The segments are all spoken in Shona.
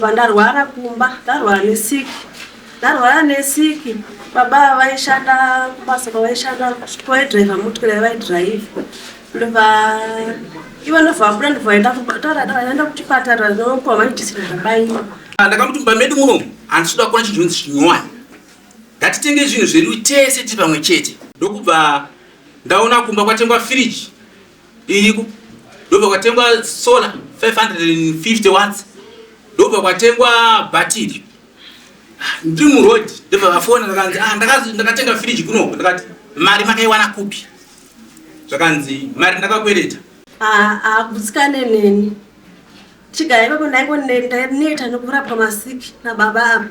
Ndarwara kumba, ndarwara nesiki, ndarwara nesiki. Baba vaishanda kubasa kwavaishanda, vaidhiraivha motikari yavaidhiraivha. Ndobva ivo ndobva vabuda ndobva vaenda taura kuchipatara ndinopuwa majekiseni ndabaiwa. Ndakamuti mumba medu muno handisi kuda kuona chinhu chinonzi chinyowani, ngatitenge zvinhu zvedu tese tiri pamwe chete. Ndokubva ndaona kumba kwatengwa firiji iriko, ndobva kwatengwa solar 550 watts, ndobva kwatengwa bhatiri. Ndiri muroad ndobva vafona, ndakanzi ah, ndakatenga firiji kunoko. Ndakati mari makaiwana kupi? Zvakanzi mari ndakakwereta. Agutsikane neni chigara ipapo, ndaingoneta nekurapwa masiki nababa ava.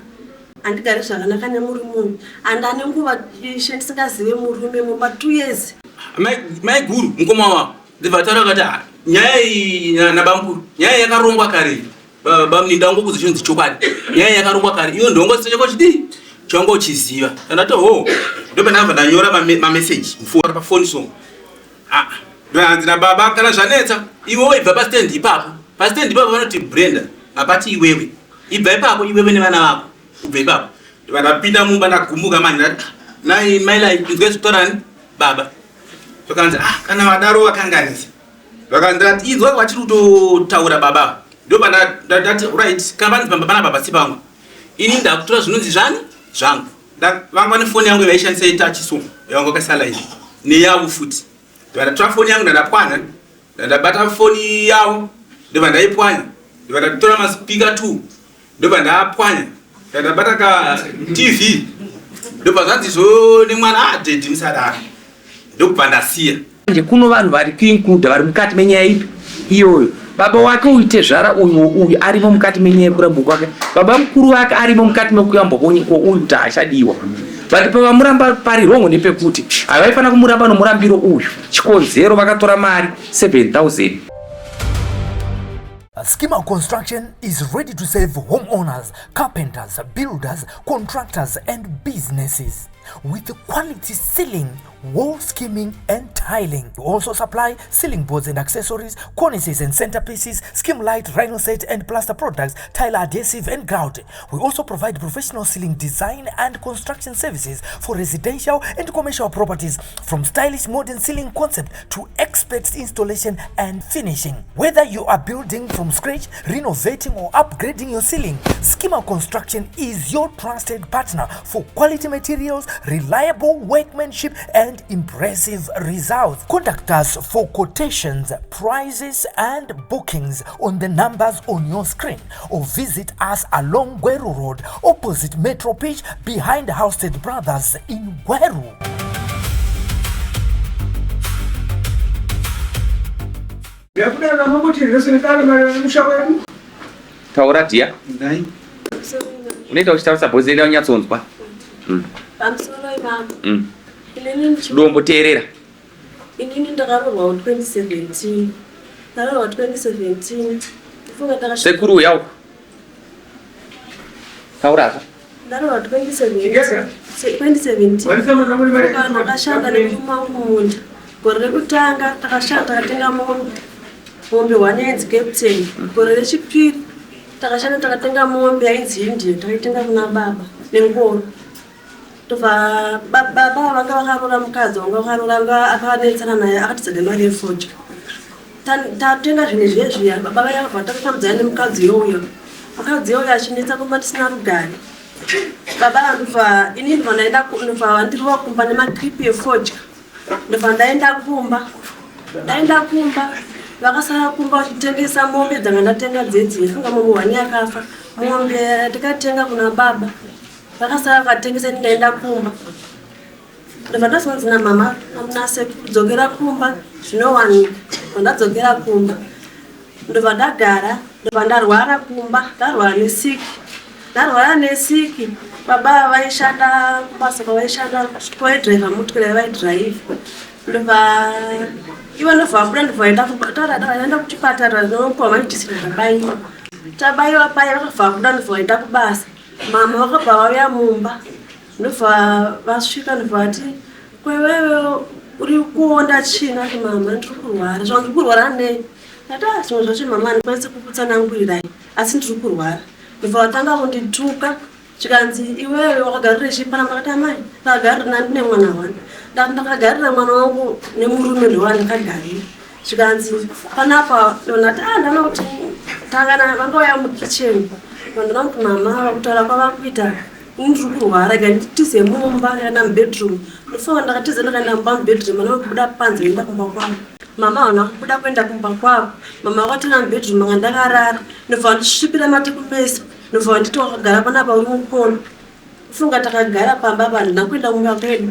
Handigari zvakanaka nemurume uyu, handane nguva ishe ndisingazive murume mumba 2 years. Mai guru mukoma wavo ndibva taura vakati ah, nyaya iyi nabamukuru nyaya yakarongwa kare. Bamuni ndangokuudza chinonzi chokwadi, nyaya yakarongwa kare iwe ndongosita chako chidii chawanga uchiziva. Ndati ho, ndopa ndakabva ndanyora mameseji pafoni so ah, ndohanzi nababa kana zvanetsa iwewe ibva pastand ipapo, pastand ipapo vanoti Brenda hapati iwewe ibva ipapo, iwewe nevana vako ubva ipapo. Ndobva ndapinda mumba ndagumbuka manje, ndati nai mailai inzwe zvikutorani baba. Zvakanzi ah, kana vadaro vakanganisa. Vakandati inzwa vachiri kutotaura baba. Ndobva ndati right, kana vanzi pamba pana baba sipangu ini ndakutora zvinonzi zvani zvangu. Vanga vane foni yangu vaishandisa itachi so yavanga vakasala izvi neyavo futi. Ndobva ndatora foni yangu ndandapwanya, ndandabata foni yavo ndobva ndaipwanya, ndobva ndatora maspeaker 2 ndobva ndapwanya, ndandabata ka TV, ndobva zvanzi zvo nemwana ah, daddy musadaro, ndokubva ndasiya. Manje kuno vanhu vari kuincluda vari mukati menyaya ipi iyoyo. Baba wake uyu tezvara uyu uyu arimo mukati menyaya yekurambwa kwake, baba mukuru vake arimo mukati mekuyambwa kwouyu kuti haachadiwa. But pavamuramba pari wrong ndepekuti havaifanira kumuramba nomurambiro uyu. Chikonzero vakatora mari 7000. Schema Construction is ready to serve homeowners, carpenters, builders, contractors and businesses with quality ceiling, wall skimming and tiling. We also supply ceiling boards and accessories, cornices and centerpieces, skim light, rhino set and plaster products, tile adhesive and grout. We also provide professional ceiling design and construction services for residential and commercial properties, from stylish modern ceiling concept to expert installation and finishing. Whether you are building from scratch, renovating or upgrading your ceiling, Schema Construction is your trusted partner for quality materials, reliable workmanship and impressive results. Contact us for quotations, prices and bookings on the numbers on your screen, or visit us along Gweru Road, opposite Metro Pitch, behind Housted Brothers in Gweru. Taura dhiya, unoita uchitaurisa bhozi enda unyatsonzwa. Pamusoro imamo. Dombo teerera. Inini ndakaroorwa 2017, ndaroorwa 2017 ndifunga ndakasvika. Sekuru uya uko. Taura. Ndaroorwa 2017, 2017 ndakashanda nemurume wangu mumunda. Gore rekutanga takashanda takatenga mombe, mombe one yainzi Captain. Gore rechipiri takashanda takatenga mombe yainzi Indian, takaitenga kuna baba nengoro. Tobva baba vanga vakaroora mukadzi wanga vakaroora anga akanetsana naye akatiza nemari yefodya. Tatenga zvinhu zviye zviya, baba vaya vabva takafambidzana nemukadzi youyo. Mukadzi youyo achinetsa kumba ndisina rugare. Baba ndobva ini ndobva ndaenda ndobva vandirova kumba nemakripi efodya. Ndobva ndaenda kumba. Ndaenda kumba vakasara kumba vachitengesa mombe dzanga ndatenga dzedzi. Funga mombe wani yakafa. Mombe yatikatenga kuna baba. Vakasara vakatengesa, ini ndaenda kumba. Ndobva ndazonzi namama nasekuru kudzokera kumba zvinowanika. Ndadzokera kumba ndobva ndagara, ndobva ndarwara kumba, ndarwara nesiki, ndarwara nesiki. Baba vaishanda kubasa kwavaishanda, vaidhiraivha motikari yavaidhiraivha. Ndobva ivo ndobva vabuda ndobva vaenda taura vaenda kuchipatara ndinopuwa majekiseni ndabaiwa. Tabaiwa paya vakabva vabuda ndobva vaenda kubasa. Mama vakabva vauya mumba ndobva vasvika ndobva vati kwewewe uri kuonda chii? Ndati mama ndiri kurwara. Zvanzi uri kurwara nei? Ndati ah, zvimwe zvacho mama handikwanisi kukutsanangurirai asi ndiri kurwara. Ndobva vatanga kundituka zvikanzi iwewe wakagarira chii panapa? Ndakati amai ndakagarira ndine mwana wani. Ndakati ndakagarira mwana wangu nemurume ndowandakagarira. Zvikanzi panapa ndati ah ndaona kuti tangana vangauya mukitchen. Ndona kuti mama vakutaura kwavakuita ini ndiri kurwara rega nditize mumba ndikaenda mubedroom. Ndofunga ndakatiza ndakaenda mumba mubedroom vana vakubuda panze voenda kumba kwavo. Mama havana kubuda kuenda kumba kwavo. Mama vakatora mubedroom manga ndakarara. Ndobva vandisvipira mate kumeso. Ndobva vanditi wakagara panapa uri mukono. Funga takagara pamba apa handina kuenda kumba kwedu.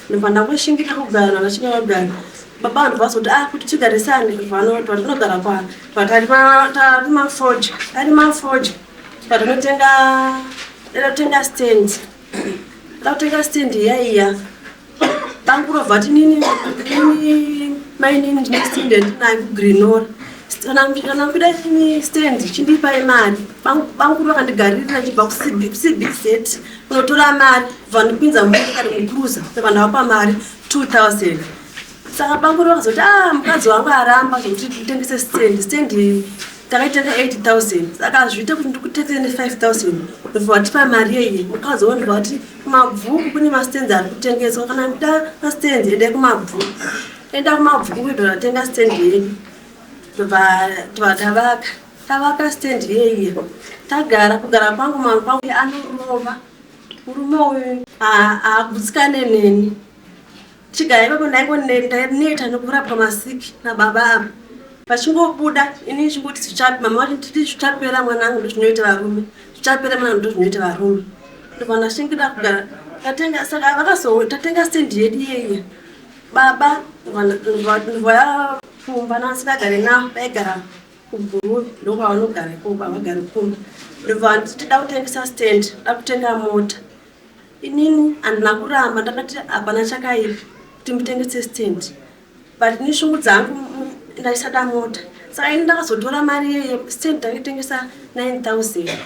Ndobva ndangoshingira kugara ndakashingira kugara. Baba vanhu vazoti ah kuti tigarisane patinogara kwa patari mafodya ari mafodya patinotenga totenga stand takutenga stand iya iya Bangurova vati nini nini mainini ndine stand yandinayo kuGreenora. Kana kuda ini stand chindipai mari. Banguru vakandigaririra ndichibva kuCBZ kunotora mari vandipinza mumotokari mucruiser saka ndavapa mari 2000. Saka banguru vakazoti ah mukadzi wangu aramba zvekuti nditengese stand. Stand takaitenga 8000 saka hazviite kuti ndikutengese ne 5000 ndobva vatipa mari yeye mukadzi wangu ndobva vati kumabvuku kune mastands ari kutengeswa kana kuda mastands ende kumabvuku enda kumabvuku kuito tatenga stand yedu tobva tavaka tavaka stand yeiye tagara kugara kwangu mama kwangu anorova murume uyu haagutsikane neni Chigara ipapo ndaingoneta nekurapwa masiki nababa ava. Vachingobuda ini ndichingoti zvichapi mama vati nditi zvichapera mwanangu ndozvinoita varume zvichapera mwanangu ndozvinoita varume. Ndobva ndashingira kugara tatenga saka vakazo tatenga stand yedu iyeye baba ndobva kumba nasingagare navo vaigara kuGuruve ndokwavanogara ikoko havagari kumba ndobva nditi da kutengesa stand da kutenga mota Inini handina kuramba ndakati hapana chakaipa kuti mutengese stand but ini shungu dzangu ndaisada mota saka ini ndakazotora mari yeye stand ndakaitengesa 9000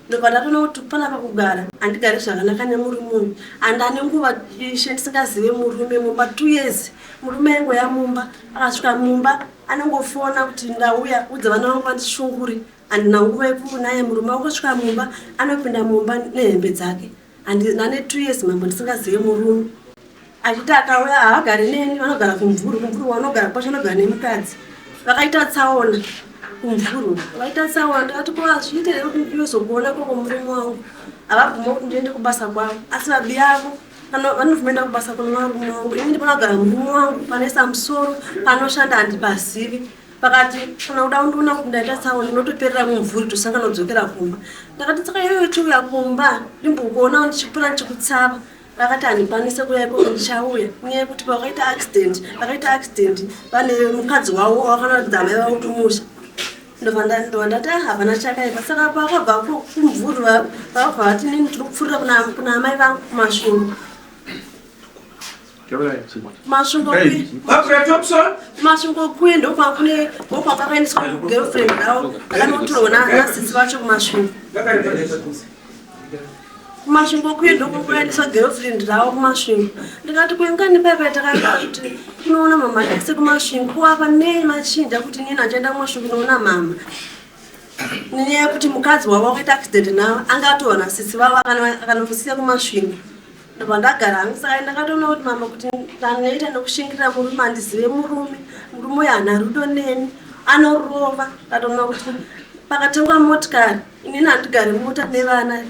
ndobva ndatoona kuti panapa kugara handigari zvakanaka nemurume uyu and ane nguva ishe ndisingazive murume mumba two years murume aingoya mumba akasvika mumba anongofona kuti ndauya udza vana vangu vandishunguri Handina nguva yekunaye murume wakosvika mumba anopinda mumba nehembe dzake ndane two years mambo ndisingazive murume achiti akauya haagari neni vanogara kumvuru kumvuru wanogara kwacho anogara nemukadzi vakaita tsaona kumvuru vakaita tsaona ndakati ko hazviite here kuti ndiyozokuona koko murume wangu havabvuma kuti ndiende kubasa kwavo asi vabi yavo vanobvuma kubasa kuno varume wangu ini ndipanogara murume wangu panoisa musoro panoshanda handipazivi Vakati kana kuda kundiona kuti ndaita tsaona ndinotoperera mumvuri tosangana kudzokera kumba. Ndakati saka iyoyo chiuya kumba ndimbokuona ndichipura ndichikutsava. Vakati handikwanise kuuya ikoko ndichauya nenyaya yekuti pavakaita accident vakaita accident vane mukadzi wavo wakanoratidza amai vavo kumusha. Ndobva ndati ah hapana chakaipa saka pavakabva kumvuri vakabva vati nini tiri kupfurira kuna amai vangu kumasvingo. Masvingo kuye ndokwakune ndokwakakaendeswa girlfriend ravo akanotorwa nasisi vacho kumasvingo kumasvingo kuye ndokwakaendeswa girlfriend ravo kumasvingo ndikati kuengani paipai takaenda kuti kunoona mama ese kumasvingo kuapa nei machinja kuti nini achaenda kumasvingo kunoona mama nenyaya yekuti mukadzi wavo wakaita accident navo anga atorwa nasisi vavo akanomusiya kumasvingo Ndobva ndagara hangu saka ndakatoona kuti mama kuti ndanoita nekushingirira murume handizive murume murume uyu haana rudo neni anorova ndatoona kuti pakatengwa motikari inini handigari mota nevana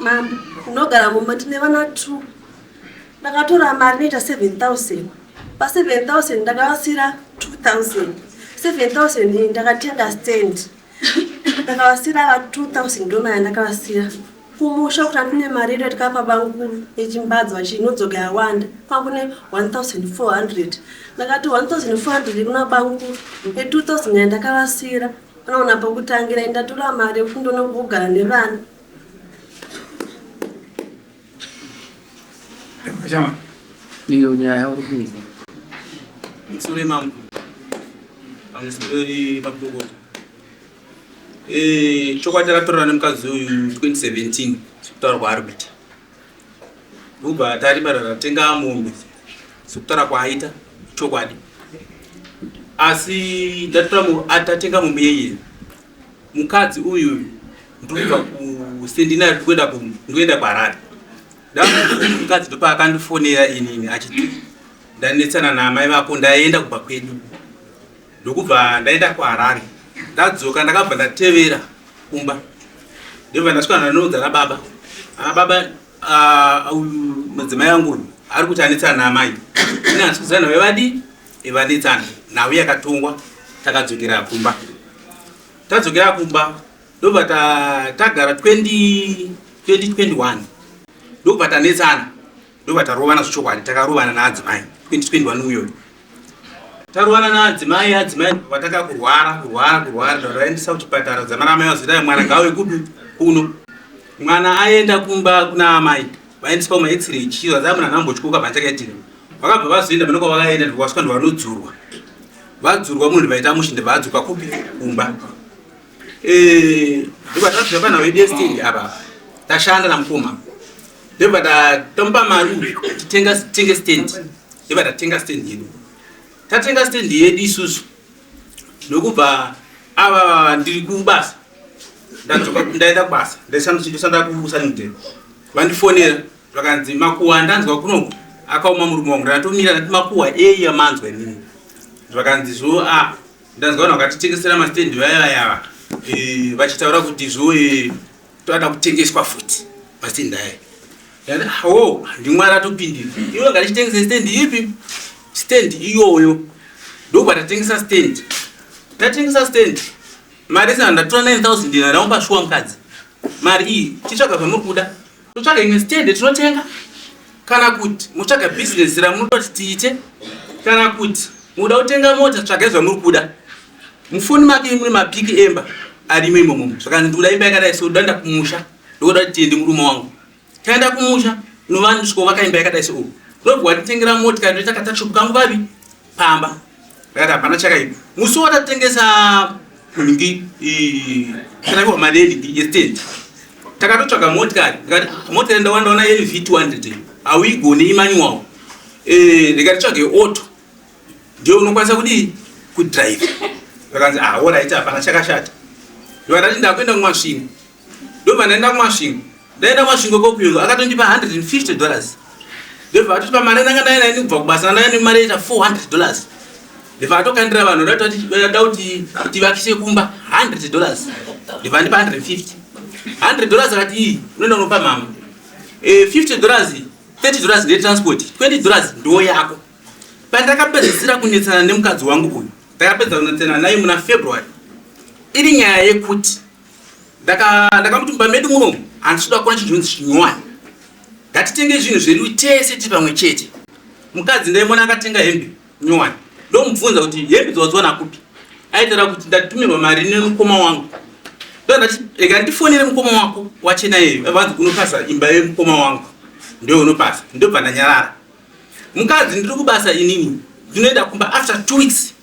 mambo ndinogara mumba ndine vana two ndakatora mari inoita 7000 pa 7000 ndakavasira 2000 7000 iyi ndakatenga stand ndakavasira va 2000 ndoma yandakavasira Kumusha kuti andine mari yedu yatikapa bamukuru yechimbadzo vachinodzoka yawanda kwanga kune 1400 ndakati 1400 kuna bamukuru ye 2000 yandakavasira vanoona pokutangira ndatora mari yekuti ndione kugara nevana. Iyo nyaya uri kuita. Sure mambo. Pamusoro pakutokota. Eh, chokwadi takatorana nemukadzi uyu 2017 sekutaura kwaari kuita ndobva tarima tatenga mombe sekutaura kwaaita chokwadi asi ndatora tatenga mombe yeiye mukadzi uyu Ndikubva kuSendinari ndikuenda ndikuenda kuHarare. Ndamukadzi ndopaakandifonera inini achiti ndanetsana naamai vako ndaenda kubva kwedu. Ndokubva ndaenda kuHarare. Ndadzoka ndakabva ndatevera kumba. Ndobva ndasvika ndanoudza nababa. Ana baba ah, uyu mudzimai wangu uyu ari kuti anetsana naamai. Ini handisi kuziva nhau yevadii yevanetsana. Nhau yakatongwa takadzokera kumba. Tadzokera kumba ndobva tagara 2021 ndobva tanetsana ndobva tarovana zvechokwadi takarovana naadzimai 2021 uyoyo tarovana naadzimai adzimai vataka kurwara kurwara kurwara ndavaendesa kuchipatara dzamara amai vazoita mwana ngauye kupi kuno mwana aenda kumba kuna amai vaendeswa kuma x-ray chii vazaa munhu anambotyoka pana chakaitika vakabva vazoenda pane kwavakaenda ndikuvasvika ndovanodzurwa vadzurwa munhu vaita mushe ndibva adzoka kupi kumba eh, ndobva tasvika panhau yedu yestendi apa tashanda namukoma ndobva tamupa mari uyu titenge stendi ndobva tatenga stendi yedu tatenga stendi yedu isusu ndokubva ava ndiri kubasa ndadzoka ndaenda kubasa ndaishanda kusanidel vandifonera Zvakanzi makuwa andanzwa kunoku akaoma murume wangu ndatomira ndati makuwa eyi amanzwa inini zvakanzi zvo a ah, ndanzwa vanhu vakatitengesera mastendi vaya vayava eh, vachitaura kuti zvo eh, toda kutengeswa futi mastendi aya ndati wo ah, ndimwari atopindira iwe ngatichitengese stendi ipi stendi iyoyo ndobva tatengesa stendi tatengesa stendi mari isina ndatora 9000 ndinamupa shuwa mukadzi mari iyi titsvaga zvamuri kuda Totsvaga imwe stand tinotenga kana kuti motsvaga business ramunoda kuti tiite kana kuti muda kutenga mota tsvagai zvamuri kuda. Mufoni make mune mapiki emba arimo imomo zvakanzi ndikuda imba yakadai so ndoenda kumusha ndokuda kuti tiende murume wangu. Taenda kumusha novanisvika imba yakadai so ndobva watitengera motikari ndoita katakishopu kangu vavi pamba ndakati hapana chakaipa musi watatengesa nhingi takapiwa mari yenhingi yestand takatotsvaga motikari ndikati ah, motikari ndaona ndaona lv 200 hauigone imanual eh, ndikati tsvage auto ndiyo unokwanisa kudii kudrive vakanzi ah orit hapana chakashata ndikati ndakuenda kumasvingo ndobva ndaenda kumasvingo Ndaenda kwaSvingo kokuyo akatondipa 150 dollars. Ndobva atotipa mari ndanga ndaenda ini kubva kubasa ndanga ndaenda mari yaita 400 dollars. Ndobva atokandira vanhu ndada kuti tivakise kumba 100 dollars. Ndobva andipa 150. 100 dollars akati iyi unoenda unopa mama. Eh 50 dollars 30 dollars ndeye transport 20 dollars ndo yako. Pandakapedzisira kunetsana nemukadzi wangu uyu ndakapedza kunetsana naye muna February iri nyaya yekuti ndakamuti mumba medu muno handisi kuda kuona chinhu chinonzi chinyowani ngatitenge zvinhu zvedu tese tiri pamwe chete mukadzi ndaimona akatenga hembe nyowani ndomubvunza kuti hembe dzawadziwana kupi aitaura kuti ndatumirwa mari nemukoma wangu ndati rega ndifonere mukoma wako wachena iyeyo vanzi kunopasa imba yemukoma wangu ndio unopasa ndobva ndanyarara mukadzi ndiri kubasa inini ndinoenda kumba after two weeks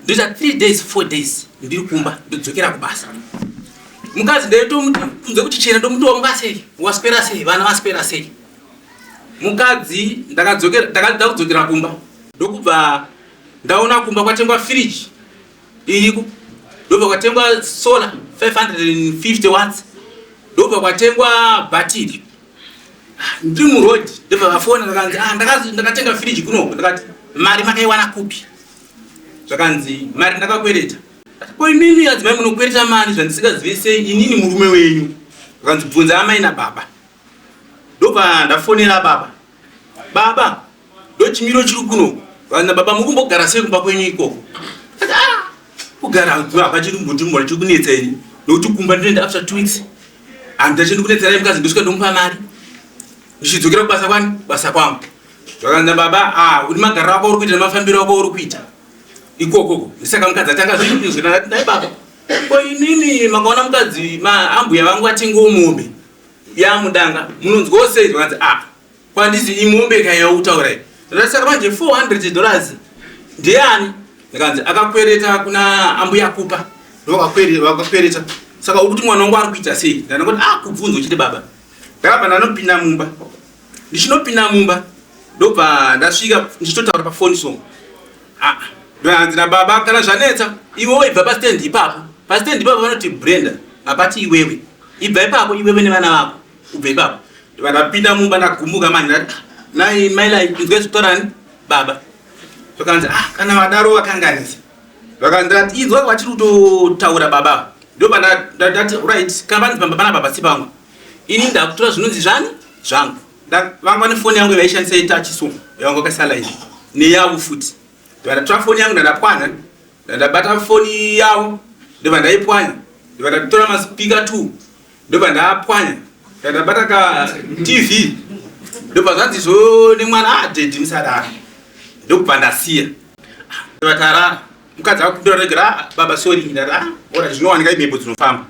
ndoita 3 days 4 days ndiri kumba ndodzokera kubasa mukadzi ndaitomuti kunze kuti chena ndomuti wamuka sei waswera sei vana vaswera sei mukadzi ndakadzokera ndakada kudzokera kumba ndokubva ndaona kumba kwatengwa firiji iriko ndobva kwatengwa solar 550 watts ndobva kwatengwa bhatiri ndiri muroad ndobva vafona vakanzi ah, ndakatenga firiji kunoko ndakati mari makaiwana kupi zvakanzi mari ndakakwereta ko imimi adzimai munokwereta mari zvandisingazive sei inini murume wenyu zvakanzi bvunza amai nababa ndobva ndafonera baba baba ndochimiro chiri kuno vana baba mukumbogara sei kumba kwenyu ikoko ah, kugara hapachiri kumbotimbona chiri kunetsa ini nokuti kumba ndinoenda after two weeks handachindi kunetserai mukadzi ndosvika ndomupa mari ndichidzokera kubasa kwani basa kwangu zvakanzi baba ah uri magariro ako uri kuita nemafambiro ako uri kuita ikokoko ndisaka mukadzi atanga zvinhu ndai baba ko inini makaona mukadzi ambuya vangu vatengewo mombe yamudanga munonzwawo sei zvakanzi ah kwandizi imombe ka yautaura iyi saka manje 400 dollars ndeyani ndikanzi akakwereta kuna ambuya kupa ndovakakwereta saka ukuti mwana wangu ari kuita sei ndanongoti ah kubvunza uchiti baba ndakabva ndanopinda mumba ndichinopinda mumba ndobva ndasvika ndichitotaura pafoni so ah ndohanzi nababa kana zvanetsa iwe waibva pastand ipapo pastand ipapo vanoti brenda hapati iwewe Ibva ipapo iwewe nevana vako. Ubve ipapo. Ndobva ndapinda mumba ndagumbuka manje ndati ah, nai mai Lai inzwe zvikutorani baba. Zvakanzi ah kana vadaro vakanganisa. Vakanzi inzwa vachiri kutotaura baba. Ndobva ndati right kana vanzi pamba pana baba sipangu. Ini ndakutora zvinonzi zvani zvangu. Vanga vane foni yangu vaishandisa itachi so yavanga vakasala izvi neyavo futi. Ndobva ndatora foni yangu ndandapwanya ndandabata foni yavo ndobva ndaipwanya ndobva ndatora maspeaker 2 ndobva ndapwanya ndandabata ka tv ndobva zvanzi zvo nemwana ah dedi musadaro ndokubva ndasiya vatarara mukadzi akumbira regera ah, baba sorry ndati ah ora zvinowanika imhepo dzinofamba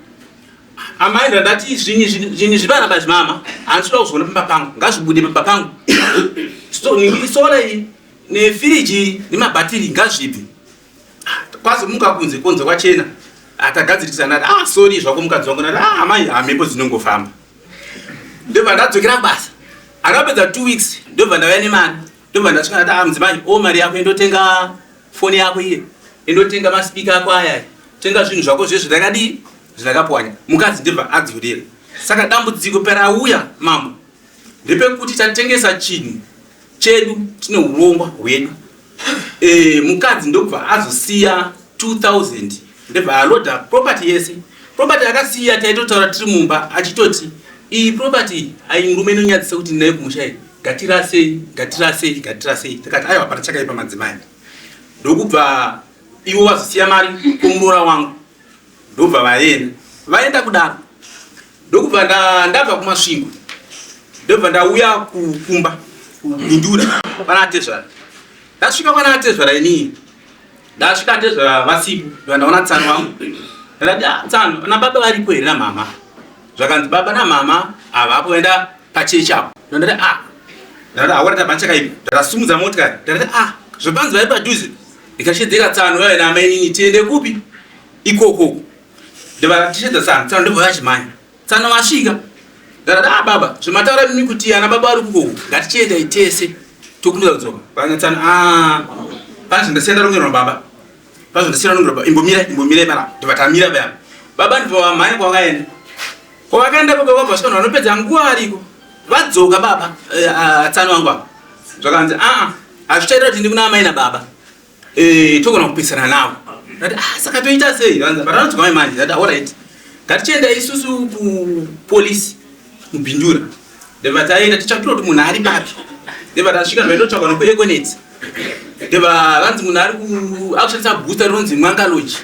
amai ndandati zvinyi zvinyi zvivana bazvimama handisi kuda kuzviona pamba pangu ngazvibude pamba pangu sola iyi nefiriji nemabhatiri ngazvibve kwazomuka kunze kunze kwachena atagadzirisa ndati ah sorry zvako mukadzi wangu ndati ah amai hamhepo dzinongofamba ndobva ndadzokera kubasa akapedza two weeks ndobva ndauya nemari ndobva ndasvika ndati ah mudzimai o oh, mari yako indotenga foni yako iye indotenga masipika ako aya tenga zvinhu zvako zvezvo ndakadii zvindakapwanya mukadzi ndobva adzorera saka dambudziko perauya mambo ndepekuti tatengesa chinhu chedu tine urongwa hwedu e, mukadzi ndokubva azosiya 2000 ndobva aloda property yese property akasiya taitotaura tiri mumba achitoti iyi property ayi murume inonyadzisa kuti ndinayo kumusha iyi ngatirasei ngatirasei ngatirasei takati aiwa pana chakaipa madzimai ndokubva ivo vazosiya mari kumuroora wangu ndobva vaenda vaenda kudaro ndokubva ndabva kumasvingo ndobva ndauya kukumba kubindura pana atezvara ndasvika pana atezvara inii ndasvika atezvara vasipo ndobva ndaona tsano vangu ndakati ah, tsano na baba varipo here namama zvakanzi baba namama havapo vaenda pachechi apo ndandati ah ndakati awona tabva chakaipa ndakasumudza motikari ndakati ah zvepanzi vari padhuze ndikashedzera tsano vaive namainini tiende kupi ikoko ndovatichedza tsano tsano ndobva vachimhanya tsano vasvika ndakati ah baba zvemataura mimi kuti ana baba vari kukoko ngatichiendai tese tokumbira kudzoka vana tsano ah pane zvandasiya ndarongerwa baba pane zvandasiya ndarongerwa baba imbomira imbomira panapa ndobva tamira paya baba ndibva vamhanya kwavakaenda kwavakaenda baba vabva vasvika vanopedza nguva variko vadzoka baba eh, ah, tsano vangu apa zvakanzi aa ah, hazvichaita kuti ndikuna amai nababa Eh, togona kupesana navo ndati ah, saka toita sei varanzwa mai manje ndati alright ngatichienda isusu kupolisi mubhindura ndebva taenda tichapira kuti munhu ari papi ndebva tasvika ndvaitotsvagwa nokueconet ndebva vanzi munhu ari akushandisa booster rinonzi mwangaloji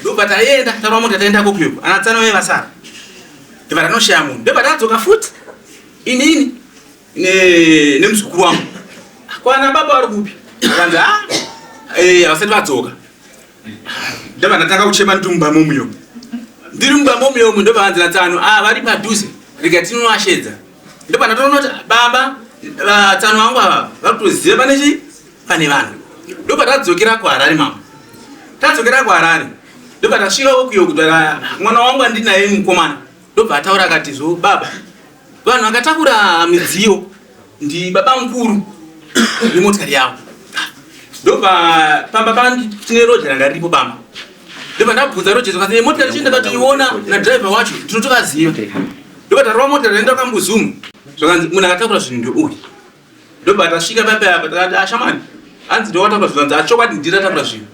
ndobva taenda tarova mota taenda kokuyoko anatsana vaye vasara ndebva tanoshaya munhu ndebva tadzoka futi inini nemuzukuru wangu kwana baba vari kupi akanzi ah, eh, havasati vadzoka ndobva ndatanga kuchema ndiri mumba momuyo ndiri mumba momuyomu ndobva vanzi natsano ah, vari padhuze rega tinovashedza ndobva ndatoona kuti baba vatsano vangu ava vari kutoziva pane chii pane vanhu ndobva tadzokera kuharare mama tadzokera kuharare ndobva tasvika kokuyo kuti mwana wangu andinaye mukomana ndobva ataura akati zvo baba Vanhu vakatakura midziyo ndi baba mukuru nemotikari yavo. Ndobva pamba tine roja ranga riripo pamba. Ndobva ndabvunza roja zvakanzi motikari chienda ndakatoiona na driver wacho tinotovaziva. Ndobva tarova motikari ndaenda kambuzumu zvakanzi munhu akatakura zvinhu ndeuyu. Ndobva tasvika papa apa takati ashamani ah, hanzi ndowatakura zvinhu hanzi achokwadi ah, ndiratakura zvinhu.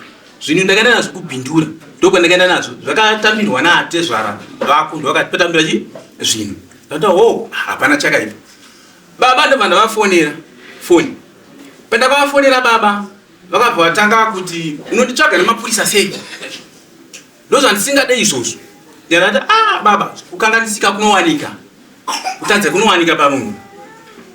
Zvinhu ndakaenda nazvo kubhindura ndokwandakaenda nazvo zvakatambirwa naatezvara vako ndovakatambira chi zvinhu. Ndati ho hapana chakaipa. Baba ndobva ndavafonera foni. Pandakavafonera baba vakabva vatanga kuti unonditsvaga nemapurisa sei? Ndozvandisingade izvozvo. Ndakati ah baba kukanganisika kunowanika. Kutadza kunowanika pamunhu.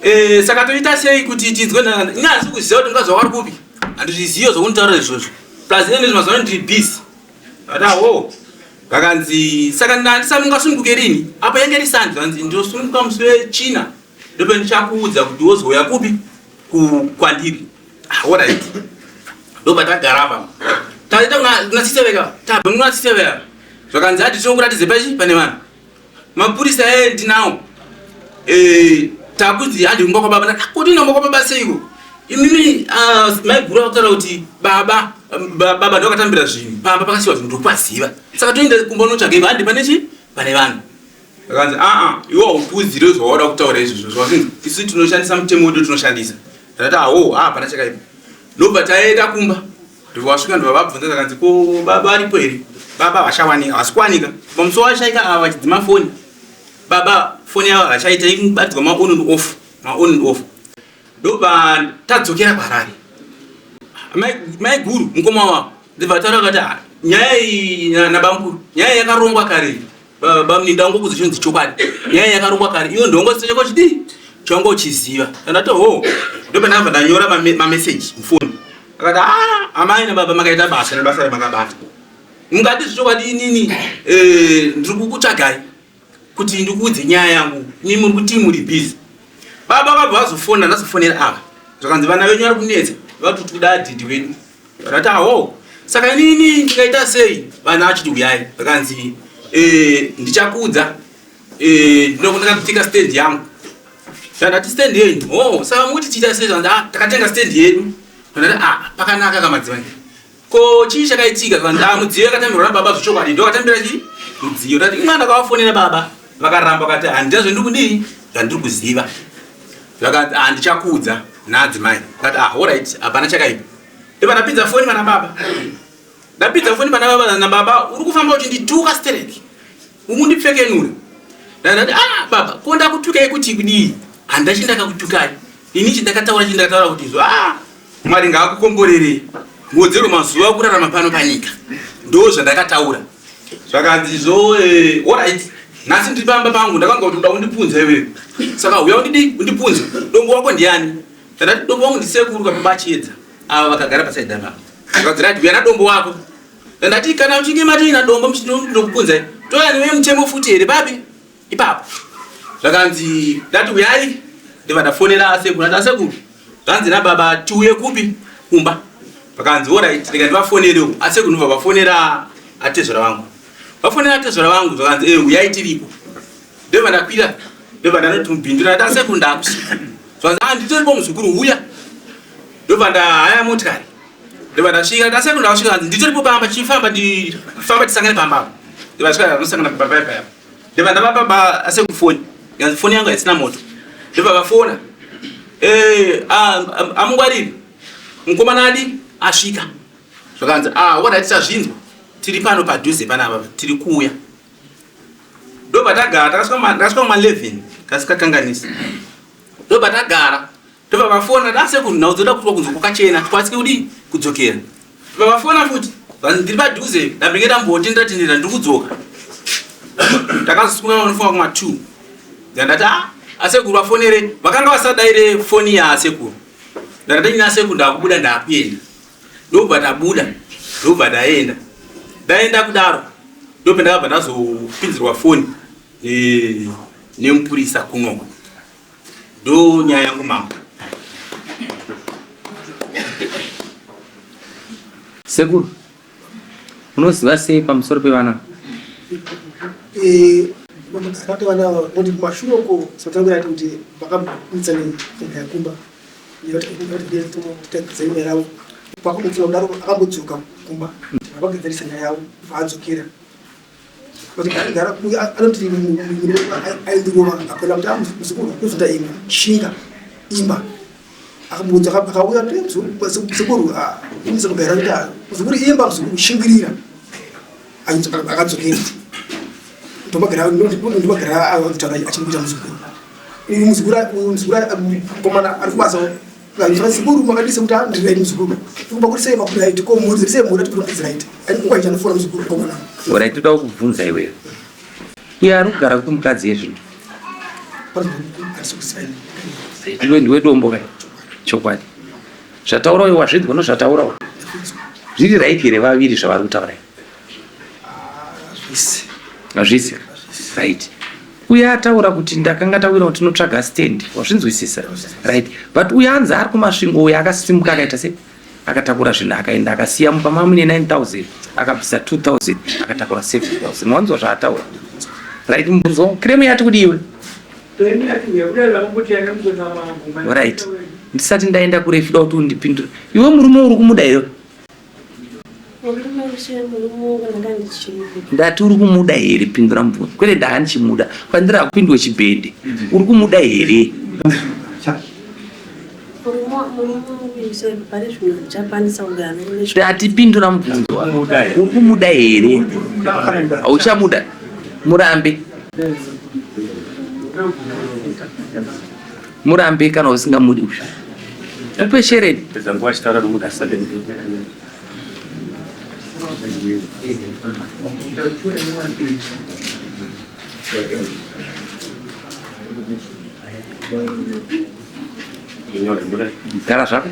Eh saka toita sei kuti tinzwe ini handisi kuziva kuti mukadzi wako ari kupi. Handizvizive zvokunditaurira izvozvo. Plus ini mazuva ano ndiri busy. Ndakati ho vakanzi saka ndisamungasununguke rini apo yange iri sandi vanzi ndinosununguka musi wechina ndope ndichakuudza kuti wozouya kupi kwandiri ah, orit ndobva tagara apa taita kuna siseveka tabva kuna siseveka zvakanzi ati tinokuratidze pachi pane vanhu mapurisa e ndinawo eh, takunzi handi kumba kwababa kuti nomba kwababa seiko imimi ah, maiguru akutaura kuti baba baba ndokatambira zvinhu pamba pakasiwa zvinhu ndokupaziva saka toenda kumba unotsvaga handi pane chi pane vanhu Akanzi aa iwe hautuudzire zvawauda kutaura izvozvo zvazinzi isu tinoshandisa mutemo wedu tinoshandisa. Ndakati awo haa hapana chakaipa. Ndobva taenda kumba ndobva wasvika ndobva vabvunza zvakanzi ko baba varipo here? Baba havashawanika havasi kuwanika. Pamusi washaika ava vachidzima foni baba foni yavo havachaita ikubatidzwa ma on and off ma on and off. Ndobva tadzokera kuHarare. Mai guru mukoma wavo ndobva taura vakati ah, nyaya iyi nabamukuru nyaya yakarongwa kare iyi. Bamni ndangokuudza chinonzi chokwadi. Nyaya yakarongwa kare iwe ndongo chako chidii changa uchiziva. Ndati ho ndobva ndabva ndanyora mameseji mufoni. Akati ah amai nababa makaita basa nebasa ramakabata. Mungati zvechokwadi inini eh, ndiri kukutsvagai kuti ndikuudze nyaya yangu imi muri kuti muri busy. Baba vabva vazofona ndazofonera ava zvakanzi vana venyu vari kunetsa vati tikuda didi wedu Ndakati aho saka inini ndingaita sei vana vachiti huyai ndakanzi eh, ndichakuudza eh, ndakatenga stand yangu ndati stand yenyu oh saka mukuti tiita sei zvanzi ah takatenga stand yedu ndati ah pakanaka kamadzimai ko chii chakaitika zvanzi ah mudziyo yakatambirwa nababa zvechokwadi ndokatambira chii mudziyo ndati imwe ndakavafonera baba vakaramba vakati handina zvendiri kudii zvandiri kuziva Vakati ah ndichakuudza naadzimai. Ndati ah alright hapana chakaipa. Ndobva ndapinza foni pana baba. Ndapinza foni pana baba na baba uri kufamba uchindituka stereki. Ungundipfekenura. Ndati ah baba ko ndakutukai kuti kudii? Handachi ndakakutukai. Ini chindakataura chindakataura kuti izvo ah Mwari ngaakukomborerei. Muwedzerwe mazuva okurarama pano panyika. Ndo zvandakataura. Zvakanzi izvo eh, alright. Nhasi ndiri pamba pangu ndakanzwa kuti uda kundipunza iwewe. Saka huya undidi undipunze. Dombo wako ndiani? Ndakati dombo wangu ndisekuru kababa Chiedza. Ava vakagara pasaidha apa. Zvakanzi right huya nadombo wako. Ndati kana uchinge mati nadombo muchindokupunzai. Toya newe mutemo futi here babi? Ipapo. Zvakanzi ndati huyai ndibva ndafonera asekuru. Ndati asekuru zvanzi nababa tiuye kupi kumba. Vakanzi alright rega ndivafonerewo. Asekuru ndobva vafonera atezvara vangu. Vafonera atezvara vangu zvakanzi eh huyai tiripo. Ndobva ndakwira ndobva ndanoti mubindu ndati asekuru ndakusvika. Zvakanzi ah nditoripo muzukuru huya. Ndobva ndahaya motikari. Ndobva ndasvika ndati asekuru ndakusvika zvanzi nditoripo pamba chifamba ndifamba tisangane pamba apa. Ndobva ndasvika ndosangana pamba paya. Ndobva ndavapa ba asekuru foni. Yanzi foni yangu haisina moto. Ndobva vafona. Eh ah amungwariri. Mukomana adi asvika. Zvakanzi ah wona tichazvinzwa. Tiri pano padhuze panapa tiri kuuya. Ndobva tagara takasvika ndakasvika kuma 11 kasikakanganisi. Ndobva tagara ndobva vafona dasekuru nhau dzoda kutwa kunzi kwakachena tikwanise kudii kudzokera. Ndobva vafona futi vanzi ndiri padhuze ndambenge ndambotendera tendera ndiri kudzoka. Takazosvika vanofunga kuma 2. Ndati ah asekuru vafonere vakanga vasadaire foni yaasekuru. Ndakati ini asekuru ndakubuda ndakuenda. Ndobva tabuda ndobva ndaenda. Ndaenda kudaro ndobva ndakabva ndazopinzirwa foni eh, nemupurisa kunoko. Ndo nyaya yangu mambo. Sekuru, unoziva sei pamusoro pevana? Eh, vana ava kuti kumashure uko sotangura kuti vakamutsa nenyaya kumba yatagadzira nyaya yavo pakamutsa kudaro akambodzoka kumba vakagadzirisa nyaya yavo vaadzokera anoti aindirova akaona kuti muzukuru kuzoita imba shinga imba akamuudza akauya sekuru muzukuru muzukuru imba muzukuru shingirira akadzokera ndomagara ndomagara akutaura achingoita muzukuru uyu muzukuru uyu muzukuru mukomana ari kubasa sekuru makadii kuti ah, ndiri right muzukuru kumba kuri sei makuri right ko mhuri dziri sei mhuri ati kuri right nguva ichi anofona muzukuru mukomana Orai toda kukubvunza iwewe. Uye ari kugara kupi mukadzi yezvino? Iwe ndiwe dombo kai? Chokwadi. Zvataura uyo wazvinzwa nozvataura uyo. Zviri right here vaviri zvavari kutaura izvi? Hazvisi. Right. Uye ataura kuti ndakanga tawira kuti tinotsvaga stand. Wazvinzwisisa? Right. But uyo anzi ari kuMasvingo uyo akasimuka akaita sei? Akatakura zvinhu akaenda akasiya mumba mamuine 9000 akabvisa 2000 akatakura 7000. Wanzwa zvaataura? Right mubvunzo wangu. Kremu yati kudii iwe? Right. Ndisati ndaenda kurefu da kuti undipindure. Iwe murume uri kumuda here? Ndati uri kumuda here? Pindura mubvunzo. Kwete ndanga ndichimuda. Kwandiri hakupindwe chibhende. Uri kumuda here? Ndati pindura mubvunzo wako. Uri kumuda here? Hauchamuda. Murambe. Murambe kana usingamudi uyu. Upe shereni. Gara zvako.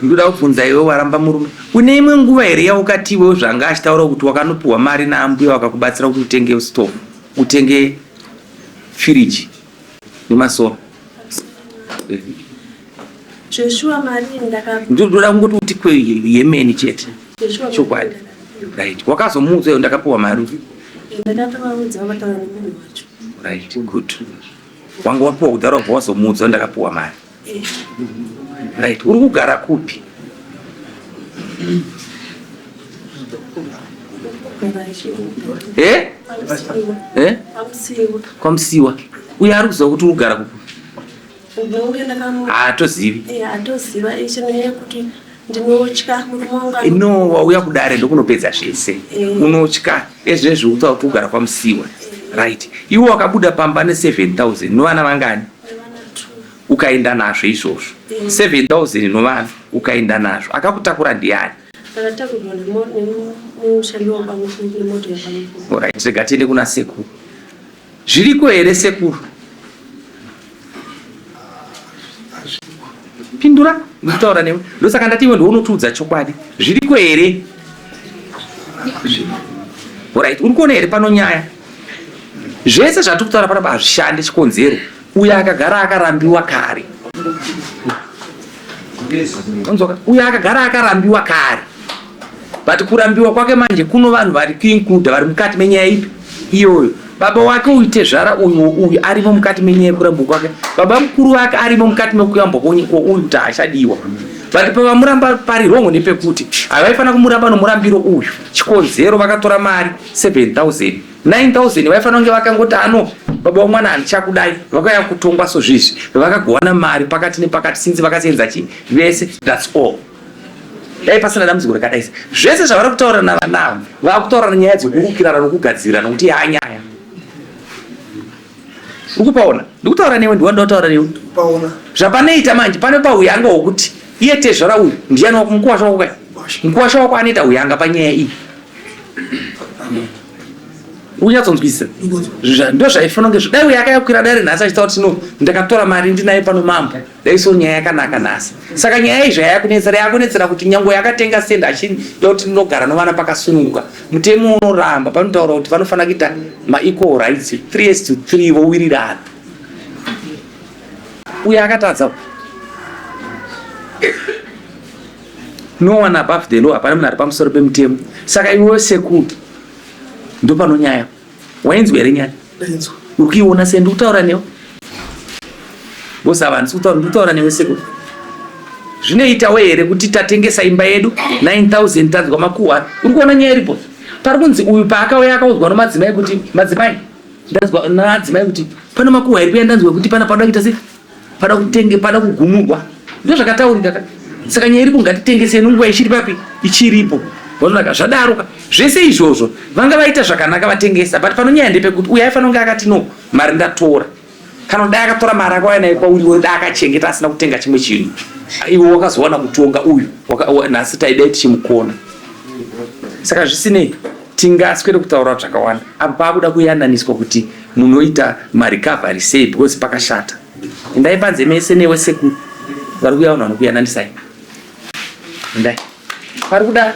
Ndoda kubvunza iwe waramba murume. Une imwe nguva here yaukati iwe zvanga achitaura kuti wakanopiwa mari naambuya wakakubatsira kuti utenge stove, utenge firiji nemasora? Zveshuwa mari ndaka Ndoda kungoti uti kwe yemeni chete. Chokwadi. Right. Wakazomuudza iwe ndakapiwa mari. Ndakatovaudza vakataura nemunhu wacho. Right, good. Wanga wapiwa kudhara wabva wazomuudza ndakapiwa mari. Eh. Right. Uri kugara kupi? Eh? Eh? Kwamusiwa. Uye ari kuziva kuti uri kugara kupi? Haatozivi. Eh, atoziva ichi nenyaya yekuti ndinotya murume wangu ano- No, wauya kudare ndokunopedza zvese. Eh. Unotya ezvezvi uri kutaura kuti ugara kwaMusiwa. Right. Iwe wakabuda pamba ne 7000 novana vangani? Nevana two. Ukaenda nazvo izvozvo. 7000 novana ukaenda nazvo. Akakutakura ndiani? Ndakatakurwa nemushandi wabamukuru nemoto yabamukuru. Alright, rega tiende kuna sekuru. Zviriko here sekuru? Pindura, ndikutaura newe. Ndosaka ndati iwe ndiwe unotiudza chokwadi. Zviriko here? Alright, uri kuona here pano nyaya? Zvese zvatiri kutaura panapa hazvishande chikonzero. Uyo akagara akarambiwa kare. Unzoka, uyo akagara akarambiwa kare. But kurambiwa kwake manje kuno vanhu vari kuincluda vari mukati menyaya ipi iyoyo. Baba wake uyu tezvara uyu uyu arimo mukati menyaya yekurambwa kwake. Baba mukuru wake arimo mukati mekuyambwa kwouyu kuti haachadiwa. But pavamuramba pari wrong ndepekuti havaifanira kumuramba nomurambiro uyu. Chikonzero vakatora mari 7000 9000 vaifanira kunge vakangoti ano baba wamwana handichakudai vakauya kutongwa sozvizvi vakagowana mari pakati nepakati since vakasenza chi vese that's all. Dai pasina dambudziko rakadai zvese zvavari kutaura navana ava vakutaura nyaya dzekurukirana nokugadzirira nokuti yanyaya uri kupaona ndikutaura newe ndiwa ndotaura newe zvapanoita manje pane pauyanga hwokuti iye tezvara uyu ndiyani wako mukuwasha wako kai mukuwasha wako anoita uyanga panyaya iyi unyatsonzwisisa ndozvaifanira kunge dai uyo akayakwira dare nhasi achitaura kuti no ndakatora mari ndinayo pano mambo Dai so nyaya yakanaka nhasi. Saka nyaya iyi zvayakunetsera yakunetsera kuti nyangwe yakatenga stand achida kuti ndinogara novana pakasununguka. Mutemo unoramba panotaura kuti vanofanira kuita ma equal rights 3 years to 3 vowirirana. Uyo akatadza. No one above the law, hapana munhu ari pamusoro pemutemo. Saka iwewe sekuru ndopanonyaya. Wainzwa here nyaya? Ndainzwa. Uri kuiona sei? Ndikutaura newe. Boss ava handisi kutaura, ndikutaura newe sekuru. Zvinoitawo here kuti tatengesa imba yedu 9000 tanzwa makuhwa? Uri kuona nyaya iripo? Pari kunzi uyu paakauya akaudzwa nomadzimai kuti madzimai ndanzwa nadzimai kuti pano makuhwa iri kuya ndanzwa kuti pana panoda kuita sei? Pada kutenge pada kugumurwa. Ndozvakataurika ka. Saka nyaya iripo ngatitengese nenguva ichiri papi? Ichiripo. Vanonaka zvadaro ka. Zvese izvozvo vanga vaita zvakanaka vatengesa but pano nyaya ndepekuti uyu aifanira kunge akati no mari ndatora. Kana dai akatora mari akauya nayo kwauri iwe dai akachengeta asina kutenga chimwe chinhu. Iwe wakazowana kutonga uyu nhasi taidai tichimukona. Saka zvisinei tingaswere kutaura zvakawanda apa paakuda kuyananiswa kuti munoita marecovery sei because pakashata. Endai panze mese newe sekuru vari kuuya vanhu vanokuyananisai. Endai. Pari kuda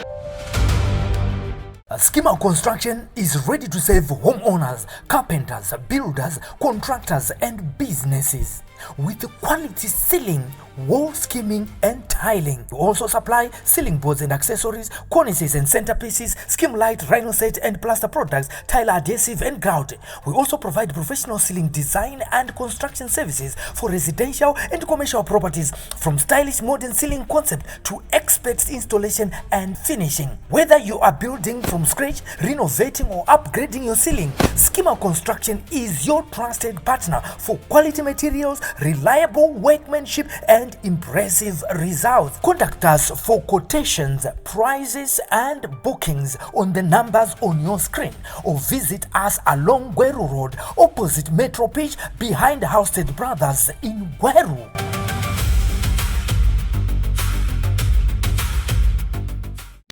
Schema Construction is ready to serve homeowners, carpenters, builders, contractors, and businesses. With quality ceiling, wall skimming and tiling. We also supply ceiling boards and accessories, cornices and centerpieces, skim light, rhinoset and plaster products, tile adhesive and grout. We also provide professional ceiling design and construction services for residential and commercial properties, from stylish modern ceiling concept to expert installation and finishing. Whether you are building from scratch, renovating or upgrading your ceiling, Skimmer Construction is your trusted partner for quality materials, reliable workmanship and impressive results. Contact us for quotations, prices and bookings on the numbers on your screen, or visit us along Gweru Road, opposite Metro Pitch, behind Housted Brothers in Gweru.